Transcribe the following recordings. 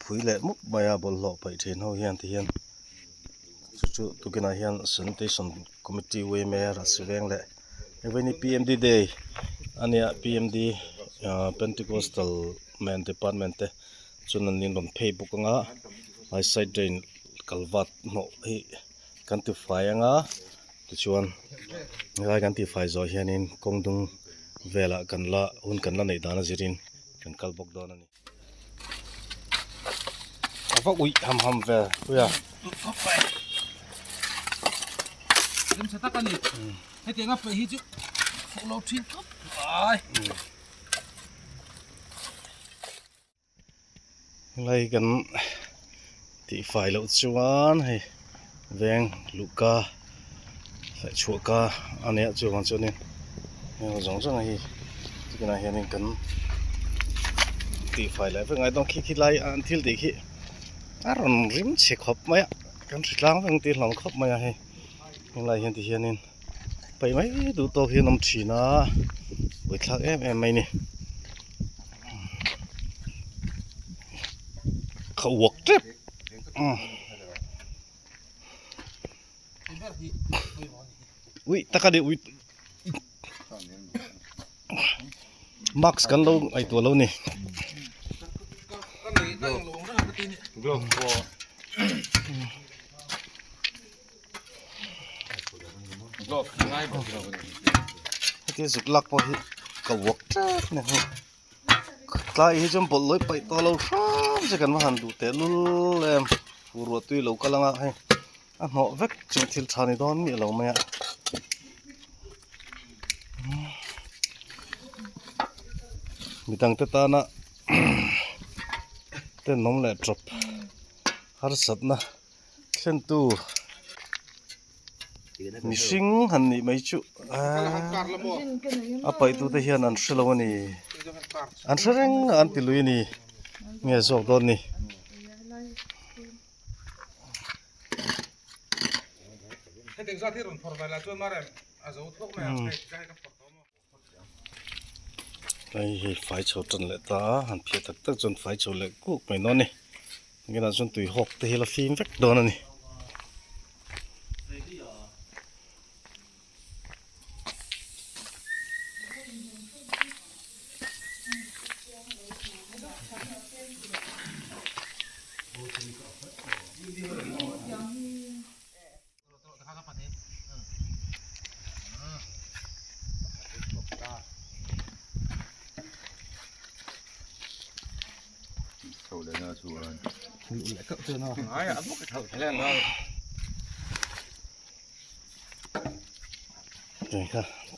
phui leh mup mai a bawlhhlawh paih thin ho hian ti hian chu chu tukinah hian sanitation committee yma Rahsiveng leh Eveni PMD day a nia PMD ah Pentecostal men department te chuan an inrawn phei bawk ang a tlai side drain kalvat hnawh hi kan ti fai ang a tichuan helai kan tih fai zawh hianin kawng dung velah kan la hun kan la neih dan a zirin kan kal bawk dawn a ni. A va uih ham ham vel pui a. Remchhe tak a ni. Hetiang a peih hi chu fuh lo thin khawp mai. Helai kan tihfai loh chuan hei veng luhka leh chhuahka a nia chuvang chuanin heng zawng zawng hi tunah hianin kan tihfai leh vek ngai dawn khi khi lai an thil tih khi a rawn rim chhe khawp mai a kan hri tlang vek ang tih hlauh khawp mai a hei helai hian ti hianin paih mai duh tawk hi an awm thin a buaithlak em em mai a ni. Kha uak tep ui taka ni ui mask kan lo ngaihtuah lo ni. Hetia zuk lak pawh hi ka uak tep a ni hei. Tlai hi chuan bawlhhlawh paih tawh lo hram che kan va han duh teh lul em fur ruah tui lo kal anga hei a hnawh vek chu thil tha ni dawn miah lo mai a midang te tana tenawm leh tawp harsatna thlentu mihring han nih mai chu a paih tute hian an hre lo a ni an hre reng a an ti lui a ni nge zawk dawn ni. Hei hi fai chho tan leh ta a han phiah tak tak chuan fai chho leh kuk mai dawn a ni tunah chuan tui hawk te hi la fim vek dawn a ni.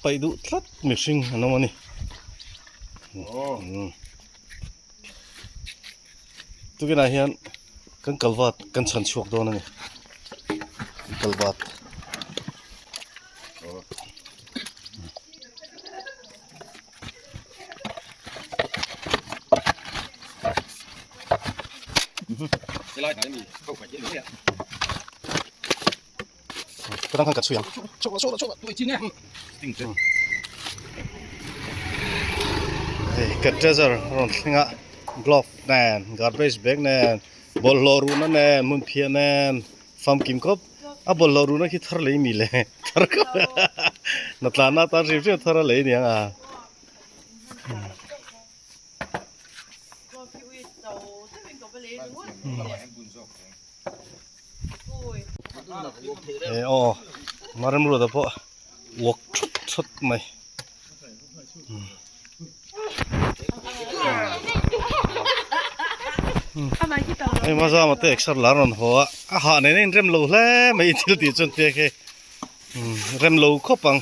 Paih duh tlat mihring an awm a ni tukinah hian kan kalvat kan chhan chhuak dawn a ni kalvat Hei ka treasure a rawn thleng a glove nen garbage bag nen bawlhhlawh ruhna nen hmun phiah nen famkim khawp a bawlhhlawh ruhna khi thar lei mi le thar khawp na tlanna atan hrim hrim thar a lei aniang a. E aw Maremruata pawh uak thut thut mai hei Mazama te exer la rawn haw a a hah nen a inrem lo hle mai thil tih chuan tia khi rem lo khawp ang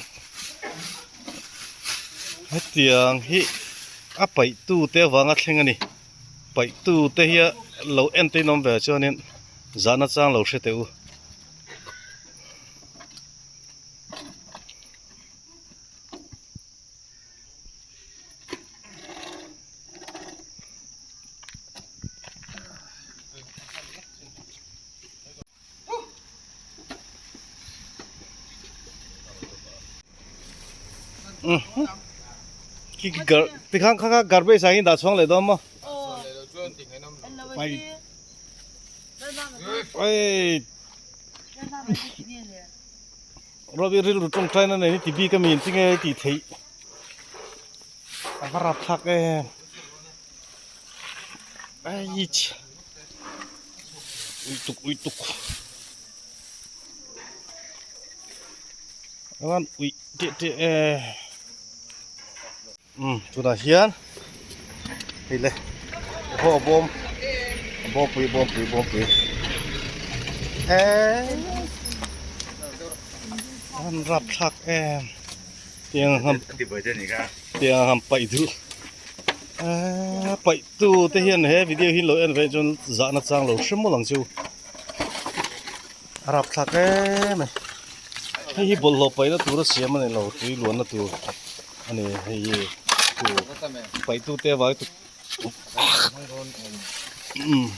hetiang hi a paih tu te avanga thleng a ni. Paih tu te hi lo en te in awm ve chuanin zahna chang lo hre teh u. Tikhan kha kha garbage ah hian dah chhuang leh dawn maw? Ei Robbie rilru tawngtai na nei ni ti bik ami engtinge i tih theih a va rap thlak em eiichh ui tuk ui tuk chuan ui teh teh e umm tunah hian hei le haw a bawm a bawmpui bawmpui bawmpui eee an rapthlak em tiang ang tiang ang paih duh eee paih tu te hian he video hi lo en ve chuan zahna chang lo hre mawlh ang chu a rapthlak em a ni hei hi bawlhhlawh paihna tur a siam a ni lo tui luanna tur a ni hei hi chu paihtu te avang hi umm.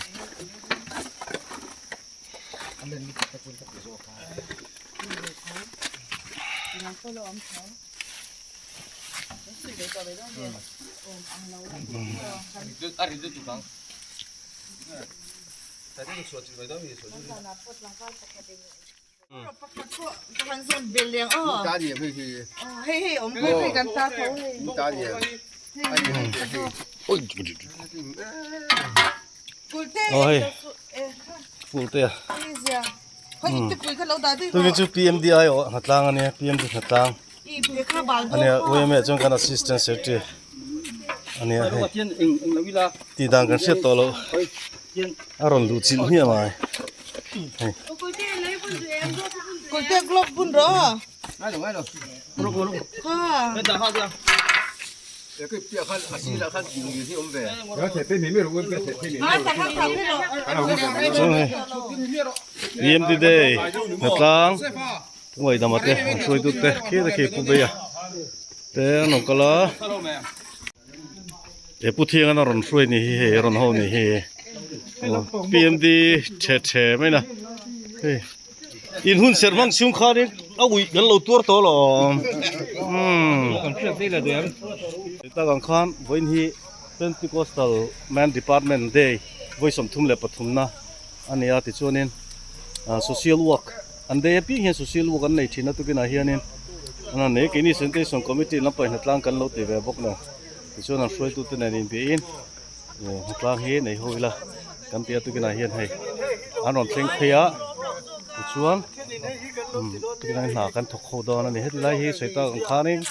Aw hei full te a tuni chu PMDI aw hnatlang ania PMD hnatlang ania UMA chuan kan assistant secretary ania hei tih dan kan hriat tawh loh a rawn luh chilh hmiah mai hei. PMD day hnatlang Pu Ngaidama te an hruaitu te khi te khi Pu Beia te an rawn kal a he Pu Thiangan a rawn hruai ni hi hei a rawn ho ni hi PMD the the mai na hei in hun serh hmang chhung khanin a uih kan lo tuar tawh alawm umm tak ang khan vawiin hi Pentecostal Man Department Day vawi 33 na a ni a tichuanin social work an day apiang hian social work an nei thin a tukinah hianin an han nei keini sanitation committee lampang hnatlang kan lo ti ve bawk nen tichuan an hruaitute nen inbiahin hnatlang hi nei ho ila kan ti a tukinah hian hei an rawn thleng phei a tichuan tukinah hian hna kan thawk ho dawn a ni heti lai hi sawi tak ang khanin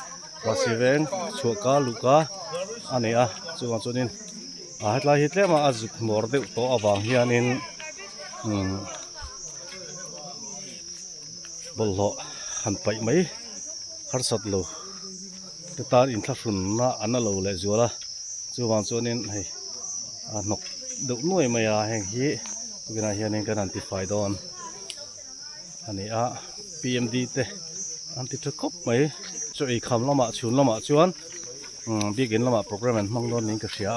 Rahsi veng chhuahka luhka a ni a chuvang chuanin a hetlai hi tlem a a zuk hmuar deuh tawh avang hianin umm bawlhhlawh han paih mai harsat lo te tan inthlahrunna an la lo leh zual a chuvang chuanin hei a hnawk deuh nuai mai a heng hi tukinah hianin kan han tifai dawn a ni a P_M_D te an ti tha khawp mai chaw ei kham lamah chhun lamah chuan umm biakin lamah programme an hmang dawn niin ka hria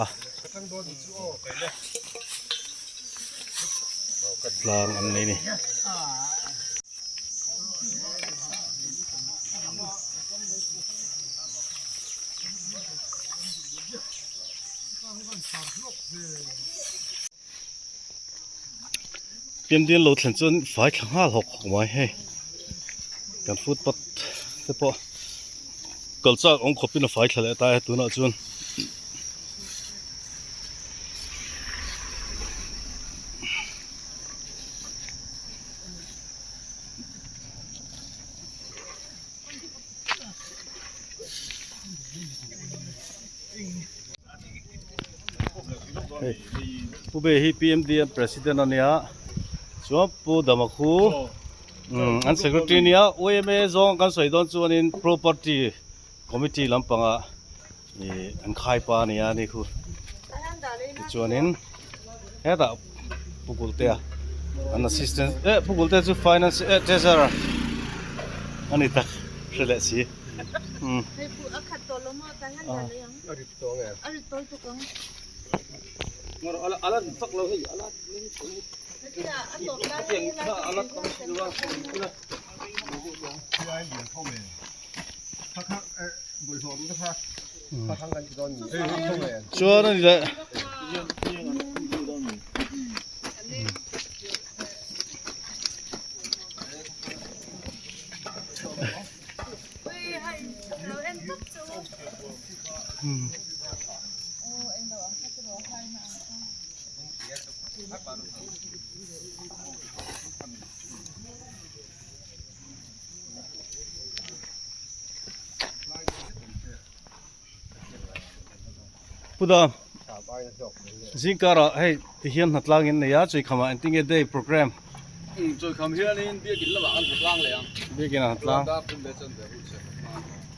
a tlang an nei a ni. Piandian lo thlen chuan fai thla nghal hawk hawk mai hei kan footpath te pawh kal chak awm khawpin a fai thla leh ta e tunah chuan. Hei Pu Be hi PMDM president a nia chuan Pu Damakhu umm an secretary a nia YMA zawng kan sawi dawn chuanin property committee lampangah ih an khai pa a nia ani khu tichuanin hetah Pu Kultea an assistant eh Pu Kultea chu finance eh treasurer a ni tak hre leh si umm. Chuan a ni leh. Puda zingkarah hei ti hian hna tlang in nei a Chuikham ah engtin nge day program Chuikham hianin biakin lamah kan hna tlang leh ang biakin ah hna tlang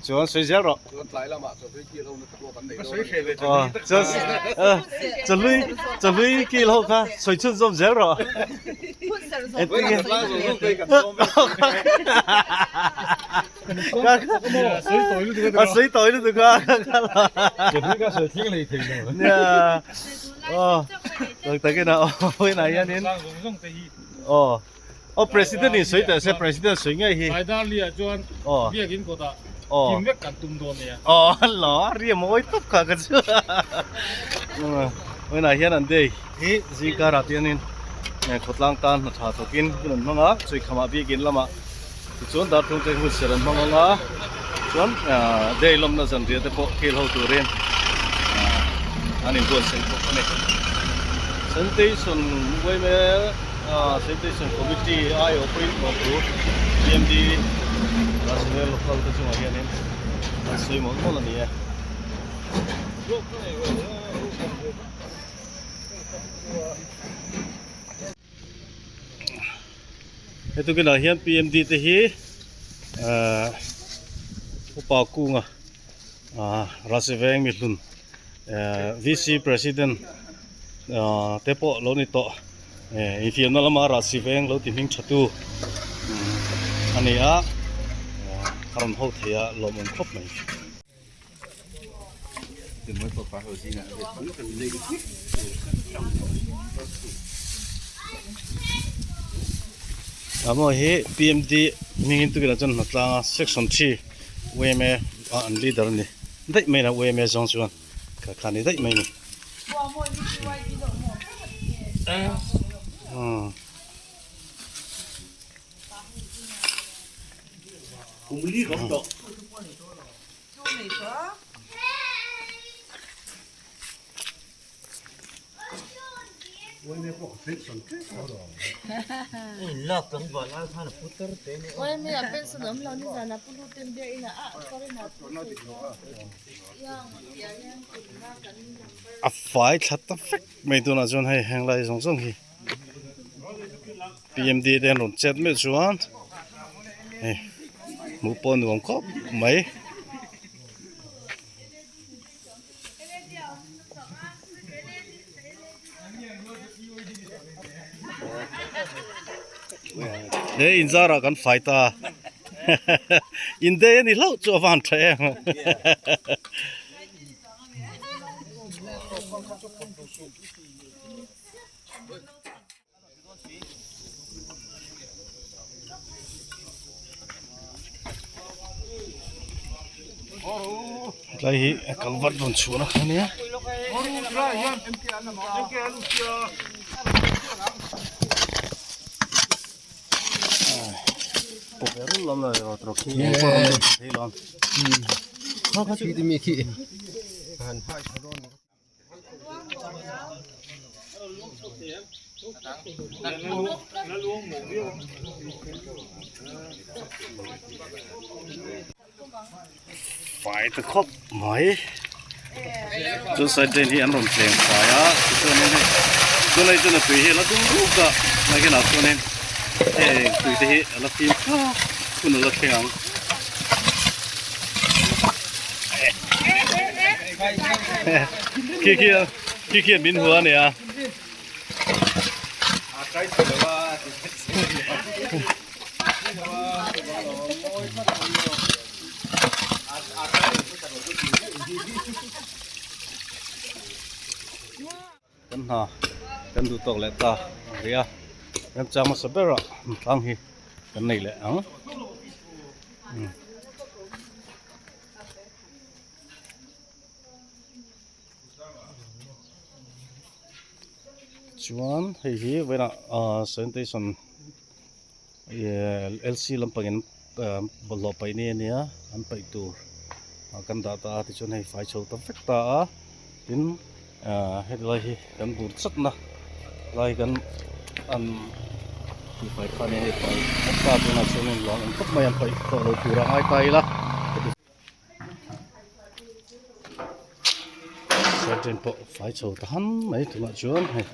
chuan sawi zel rawh chuan tlai lamah chawhlui kil ho na te pawh kan nei dawn a chuan chawhlui chawhlui kil ho kha sawi chhun zawm zel rawh engtin nge A sawi tawi lutuk a nia aw tak takin a aw inah hianin aw aw president in sawi teh se president sawi ngei hi aw aw aw lo a ri a mawi tawp kha ka chu aw inah hian an day hi zingkarah te hianin khawtlang tan hna tha thawkin hun an hmang a chawikhamah biakin lamah Tichuan darthung te hun ser an hmang ang a, chuan day lawmna zanriah te pawh kil ho turin an inbuatsaih bawk a ni. Sanitation yma Sanitation Committee aiawh pawimawh thu PMD Rajendra Local te chungah hianin an sawi mawlh mawlh a ni e. Hetukinah hian PMD te hi ahh upa kunga ahh Rasiveng mihlun ehh VC President ahh te pawh lo ni tawh ehh infiamna lama Rasiveng lo ti hming tha tu a ni a a rawn ho thei a lawmawm khawp mai. Amo hi PMD hmingin tukin ah chuan hna tlang a section 3 UMA ah an leader a ni daih mai a UMA zawng chuan kha kha ni daih mai a ni. A fai thla ta vek mai tunah chuan hei heng lai zawng zawng hi PMD te an rawn chet meuh chuan hei hmuh pawh nuam khawp mai. He inzarah kan fai ta in day a ni hlauh chu a van tha em. Tlai hi a kal vat rawn chhuahna kha ania. Fai ta khawp mai chu side drain hi an rawn tleng fai a tichuanin hei tunlai chuan a tui hi a la dum ruk a nakinah chuanin heng tui te hi a la fim thlak hun a la thleng ang. Khi khi khi khi min hua ania. Kan hna kan duh tawk leh ta ang rih a remchang hmasa berah tlang hi kan nei leh ang. Chuan hei hi vawiinah ahh sanitation ih LC lampangin bawlhhlawh paih ni a nia an paih tur. ah kan dah ta a tichuan hei fai chho ta vek ta a tin ah heti lai hi kan bur chatna lai kan an tihfai kha nia hei fai vek ta a tunah chuan in luang ang khawp mai an paih tawh lo tur a ngai ta ila. Curtain pawh fai chho ta han mai tunah chuan hei.